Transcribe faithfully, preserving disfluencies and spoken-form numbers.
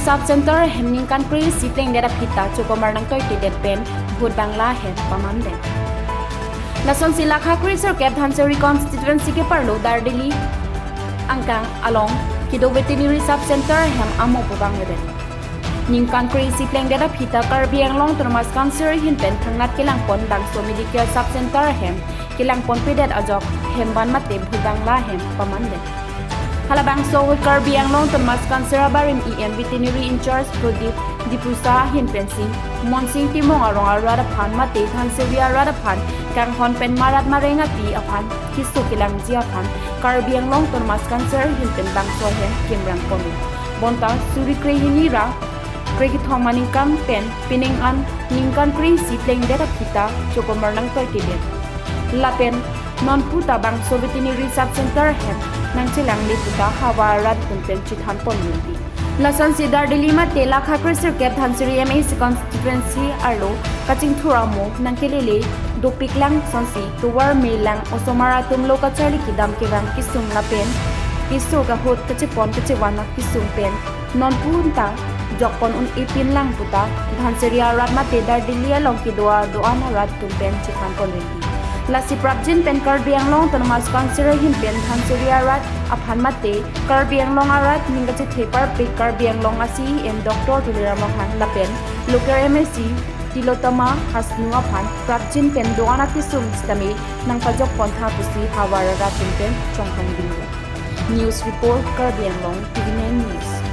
Sub Center ahem ningkan kre-isi plengdet aphi ta chokomar nangtoitedet pen Bhut Bangla ahem pamandet. Lasonsi lakha kre-sirkep Dhansiri constituency keparlo Dardili angkang along kedo veterinary sub center ahem amo puvangvedet. Ningkan kre-isi plengdet aphi ta Karbi Anglong Autonomous Council ahin pen thangnat kelangpon bangso medical sub center ahem kelangponpedet ajok hem ban mate Bhut Bangla ahem pamandet. Halabangso ahut Karbi Anglong Autonomous Council abarim E M veterinary in-charge Prodip Diphusa ahin pensi Monsing Timung arong arat aphan mate Dhansiri arat aphan kanghon pen marat mareng api aphan keso kelangji aphan Karbi Anglong Autonomous Council ahin pen bangso ahem kimrang ponlo. Bonta suri krehini ra krekethom aningkan pen pining an ningkan kre-isi plengdet aphi ta chokomar nangtoitedet. Lapen nonpu ta bangso veterinary sub center ahem nangchelangle puta havar arat atum pen chethanpon nangji. Lasonsi Dardili mate lakha kre-sirkep Dhansiri M A C constituency arlo kachingthur amo nangkelele dopiklang sonsi tovar melang osomar atum lo kacharli kedam kevang kesung lapen keso ahut kachepon kachevan akesung pen nonpu ta jokpon un-epin lang puta Dhansiri arat mate Dardili along kedo adoan arat atum pen chethanpon nangji. Lasi prapjin pen Karbi Anglong Autonomous Council ahin pen Dhansiri arat aphan mate Karbi Anglong arat ning kachethe parpik Karbi Anglong a C E M Doctor Tuliram Ronghang lapen local M A C Tilottama Hasnu aphan prapjin pen doan akesung sitame nangpajokpontha pusi havar arat atum pen chongkang dinglo. News report, Karbi Anglong T V nine News.